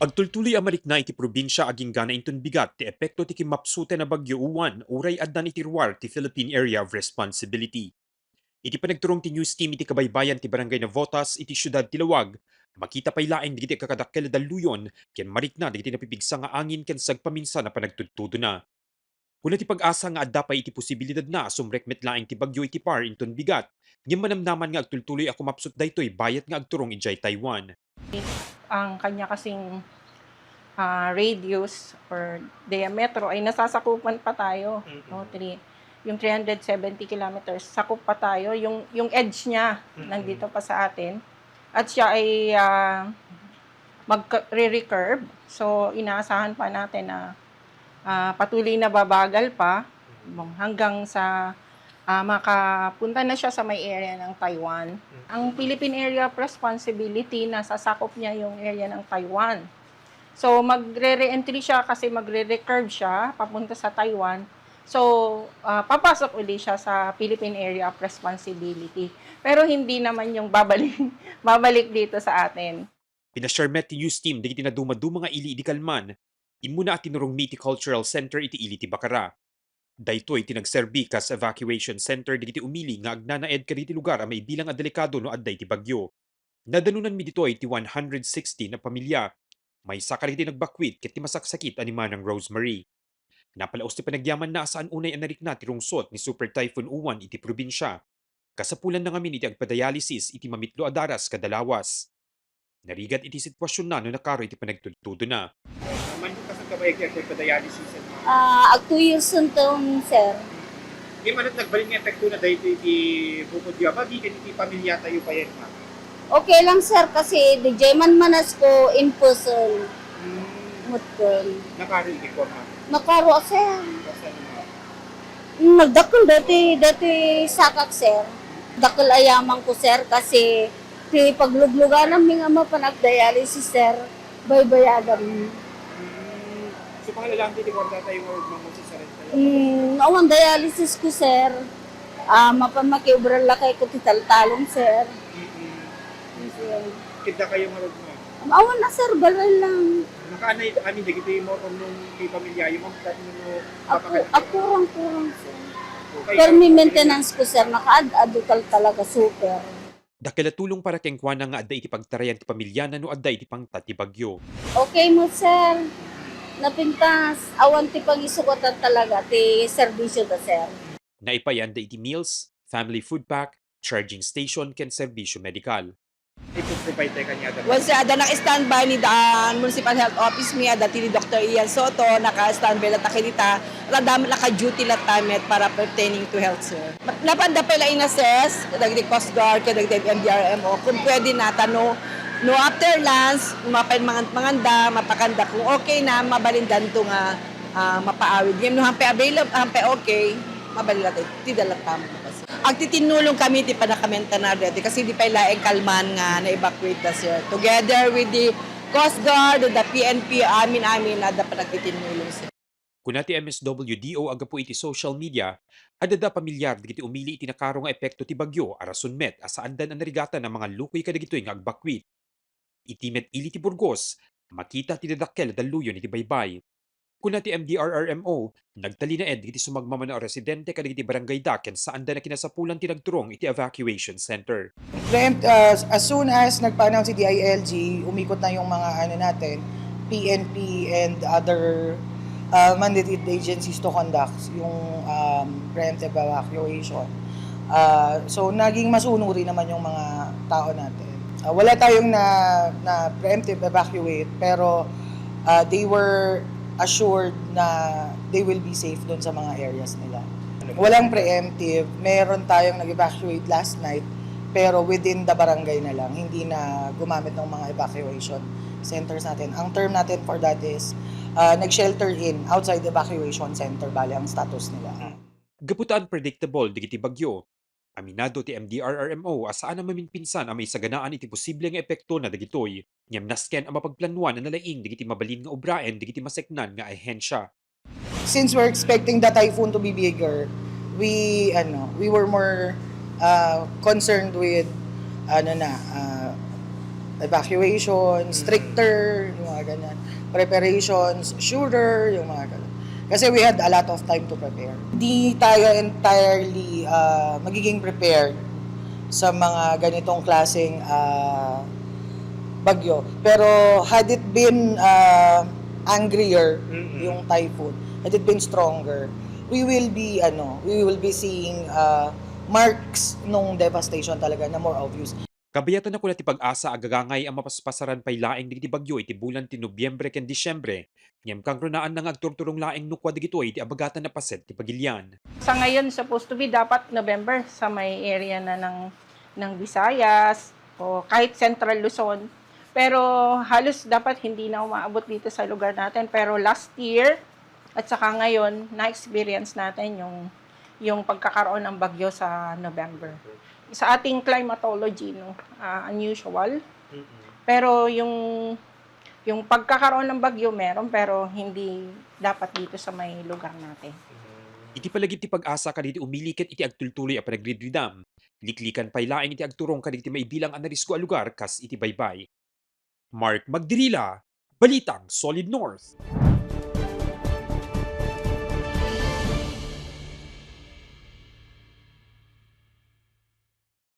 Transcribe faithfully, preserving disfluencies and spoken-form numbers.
Agtultuloy a marikna iti probinsia agingga na inton bigat ti epekto ti kimmapsuten a Bagyo Uwan uray addan iti ruar ti Philippine Area of Responsibility. Iti panagturong ti news team iti kabaybayan ti Barangay Navotas iti siudad ti Laoag, makita pay laeng dagiti agkakadakkel a dalluyon ken marikna dagiti napipigsa nga angin ken sagpaminsan a panagtudtudona. Kuna ti PAGASA nga adda pay iti posibilidadna a sumrek met laeng ti bagyo iti par inton bigat, ngem manamnaman nga agtultuloy a kumapsut daytoy bayat nga agturong idiay Taiwan. Ang kanya kasing, ah, radius or diametro ay nasasakupan pa tayo, Mm. no? Three, yung three hundred seventy kilometers, sakop pa tayo. Yung, yung edge niya, Mm. nandito pa sa atin. At siya ay, ah, magka-, re-recurve. So, inaasahan pa natin na, ah, patuloy na babagal pa hanggang sa, ah, makapunta na siya sa may area ng Taiwan. Ang Philippine Area of Responsibility, nasasakop niya yung area ng Taiwan. So, magre-re-entry siya kasi magre-recurve siya papunta sa Taiwan. So, ah, papasok uli siya sa Philippine Area of Responsibility. Pero hindi naman yung babalik, babalik dito sa atin. Pinashare met ti news team dagiti nadumaduma nga ili idi kalman. Immuna a tinurongmi iti Cultural Center iti ili ti Bacara. Daytoy ti nagserbi kas evacuation center dagiti umili nga agnanaed kadagiti lugar a maibilang a delikado no adda iti bagyo. Nadanonanmi ditoy ti one hundred sixteen a pamilya. Maysa kadagiti nagbakwit ket ti masaksakit a ni Manang Rosemary. Napalaos ti panagyamanna a saan unay a narikna ti rungsot ni Super Typhoon Uwan iti probinsia. Kasapulanna ngamin iti agpadialysis iti mamitlo a daras kada lawas. Narigat iti sitwasionna no nakaro iti panagtudtudona. Mano, kasano ka ba iti agpadialysis? Ah, ag two years inton, sir. Di man nagbalin nga epekto na daytoy iti bukodyo, a, ken iti pamilyatayo payen, ma'am? Okay lang, sir, kasi diay man manasko in person. Hmm. Mutton. Nakaro iti kuan, ma'am? Nakaro, sir. Kasano, ma'am? Nagdakkel dati, dati sakak, sir. Dakkel a yamang ko, sir, kasi ti pagluglugananmi nga mapan agdialysis, sir, baybayaganmi. Hmm. So, pangalalaam ti kuartatayo nga agmangusisarita? Hmm, awan dialysis ko, sir. Ah, mapan makiobra lakay ko ti taltalon, sir. Mm-mm. Yes, sir. Kidda kayo nga rugma? Awan na, sir, balay lang. Nakaanay amin dagiti mo kung nung ti pamilyayo, ma'am, kat no Ako, mapakan- ako kurang-kurang, sir. Okay, Pero may ikaw, maintenance ko, sir. Nakaad-ado tal talaga, super. Dakkel a tulong para kenkuana nga adda iti pagtarayan ti pamilyana no adda iti pangta ti bagyo. Okay mo, sir. Napintas, awan ti pangisugatan talaga ti serbisyo da, sir. Naipayan da iti meals, family food pack, charging station ken serbisyo medikal. Ipuprovide tayo kaniada. Once adda naka-standby ni daan Municipal Health Office mi, adda ti ni Doctor Ian Soto, naka-standby latta kadita, adda met naka-duty latta met para pertaining to health, sir. Napanda pay la in-assess dagiti Coast Guard ken dagiti M D R R M O kung pwede na ta no, no after lunch, mapan mangan-, manganda, mapakanda, kung okay na, mabalindanto nga ah, mapaawid. Ngem no han pay available, han pay okay, mabalin latta, ti da latta met. Agtitinnulong kami ti pannakamaintanar daytoy kasi di pay laeng kalman nga na-evacuate da, sir. Together with the Coast Guard, the P N P, amin-amin, adda panagtitinnulong, sir. Kuna ti M S W D O a gapu iti social media, adda da pamilyar dagiti umili iti nakaro nga epekto ti bagyo a rason met a saandan a narigatan a mangallukoy kadagitoy nga agbakwit. Iti met ili ti Burgos, makita ti dadakkel a dalluyon iti baybay. Kuna ti M D R R M O, nagtalinaed dagiti sumagmamano a residente kadagiti barangayda ken saanda a kinasapulan ti nagturong iti evacuation center. Preempt, uh, as soon as nagpa-announce si D I L G, umikot na yung mga ano natin, P N P and other uh, mandated agencies to conduct yung um, preemptive evacuation. Uh, so naging masunuri naman yung mga tao natin. Ah, wala tayong na, na preemptive evacuate, pero ah, they were assured na they will be safe doon sa mga areas nila. Walang preemptive. Meron tayong nag-evacuate last night, pero within the barangay na lang. Hindi na gumamit ng mga evacuation centers natin. Ang term natin for that is ah, nag-shelter in outside evacuation center, bale ang status nila. Gapu ta unpredictable dagiti bagyo, aminado ti M D R R M O a saan a mamimpinsan a maisaganaan iti posible nga epektona dagitoy, ngem nasken a mapagplanuan a nalaing dagiti mabalin nga obraen dagiti maseknan nga ahensya. Since we're expecting the typhoon to be bigger, we ano, we were more uh, concerned with ano na uh, Evacuation, stricter, yung mga ganyan. Preparations, surer, yung mga ganyan. Kasi we had a lot of time to prepare. Di tayo entirely ah, magiging prepared sa mga ganitong klaseng ah, bagyo. Pero had it been ah, angrier Mm-mm. yung typhoon, had it been stronger, we will be ano, we will be seeing ah, marks nung devastation talaga na more obvious. Kabayatan na kuna ti PAGASA a gagangay a mapaspasaran pay laeng dagiti bagyo iti bulan ti Nobiembre ken Disiembre, ngem kangrunaanna nga agturturong laeng no kua dagitoy ti abagatan a paset ti pagilian. Sa ngayon, supposed to be dapat November sa may area na ng, ng Visayas o kahit Central Luzon. Pero halos dapat hindi na umaabot dito sa lugar natin. Pero last year at saka ngayon, na-experience natin yung, yung pagkakaroon ng bagyo sa November. Sa ating climatology, no, ah, unusual. Pero yung, yung pagkakaroon ng bagyo, meron, pero hindi dapat dito sa may lugar natin. Iti palagip ti PAGASA kadagiti umili ket iti agtultuloy a panagridridam, liklikan pay laeng iti agturong kadagiti maibilang a narisko a lugar kas iti baybay. Mark Magdirila, Balitang Solid North.